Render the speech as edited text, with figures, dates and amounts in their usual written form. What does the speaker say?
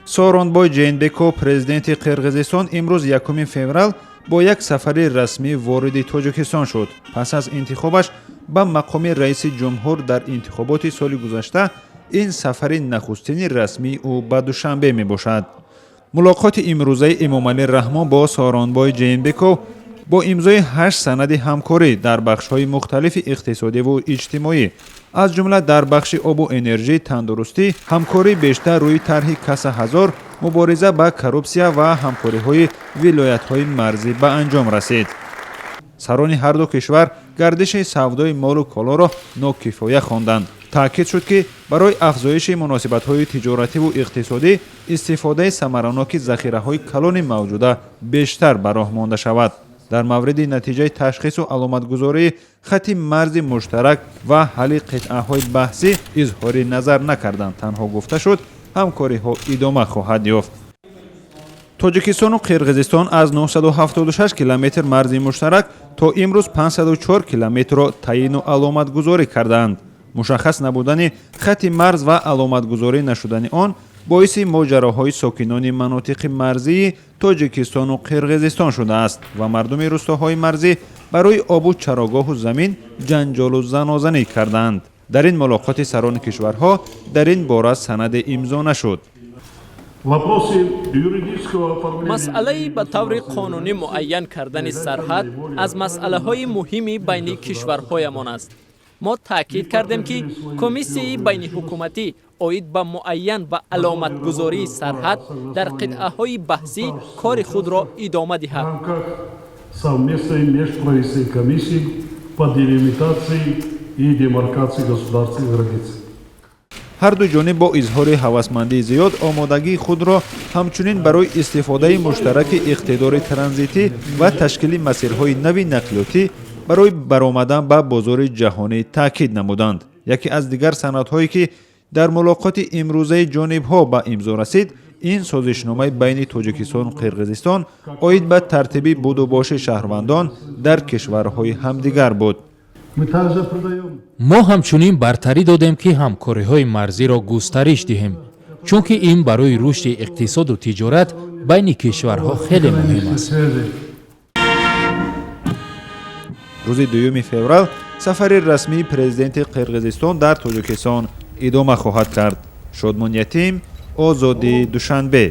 Сооронбой Жээнбеков, президенти Қирғизистон, имрӯз, 1 феврал, бо як сафари расмӣ вориди Тоҷикистон шуд. Пас аз интихобаш ба мақоми раиси ҷумҳур дар интихоботи соли гузашта, ин сафари нахустини расмии ӯ ба Душанбе мебошад. Мулоқоти имрӯзаи Эмомалӣ Раҳмон бо Сооронбой Жээнбеков бо имзои ҳашт санади ҳамкорӣ дар бахшҳои мухталифи иқтисодиву иҷтимоӣ, аз ҷумла дар бахши обу энержӣ, тандурустӣ, ҳамкории бештар рӯи тарҳи Каса ҳазор, мубориза ба коррупсия ва ҳамкориҳои вилоятҳои марзӣ ба анҷом расид. Сарони ҳарду кишвар гардиши савдои молу колоро нокифоя хонданд. Таъкид шуд, ки барои афзоиши муносибатҳои тиҷоративу иқтисодӣ истифодаи самараноки захираҳои калони мавҷуда бештар ба роҳ монда шавад. Дар мавриди натиҷаи ташхису аломатгузории хатти марзи муштарак ва ҳалли қитъаҳои баҳсӣ изҳори назар накарданд. Танҳо гуфта шуд, ҳамкориҳо идома хоҳад ёфт. Тоҷикистону Қирғизистон аз 976 километр марзи муштарак то имрӯз 504 километрро таъйину аломатгузорӣ кардаанд. Мушаххас набудани хатти марз ва аломатгузорӣ нашудани он боиси моҷароҳои сокинони манотиқи марзии Тоҷикистону Қирғизистон шудааст ва мардуми рӯстоҳои марзӣ барои обу чарогоҳу замин ҷанҷолу занозанӣ кардаанд. Дар ин мулоқоти сарони кишварҳо дар ин бора санаде имзо нашуд. Масъалаи ба таври қонунӣ муайян кардани сарҳад аз масъалаҳои муҳими байни кишварҳоямон аст. Мо таъкид кардем, ки комиссияи байниҳукуматӣ оид ба муайян ва аломатгузории сарҳад дар қитъаҳои баҳсӣ кори худро идома диҳад. Совместной межправительственной комиссии по делимитации и демаркации государственных границ. Ҳарду ҷониб бо изҳори ҳавасмандии зиёд омодагии худро ҳамчунин барои истифодаи муштараки иқтидори транзитӣ ва ташкили масирҳои нави нақлиётӣ барои баромадан ба бозори ҷаҳонӣ таъкид намуданд. Яке аз дигар санадҳое, ки дар мулоқоти имрӯзаи ҷонибҳо ба имзо расид, ин созишномаи байни Тоҷикистону Қирғизистон оид ба тартиби будубоши шаҳрвандон дар кишварҳои ҳамдигар буд. Мо ҳамчунин бартарӣ додем, ки ҳамкориҳои марзиро густариш диҳем, чунки ин барои рушди иқтисоду тиҷорат байни кишварҳо хеле муҳим аст. Рӯзи 2 феврал сафари расмии президенти Қирғизистон дар Тоҷикистон идома хоҳад кард. Шодмон Ятим, Озодӣ, Душанбе.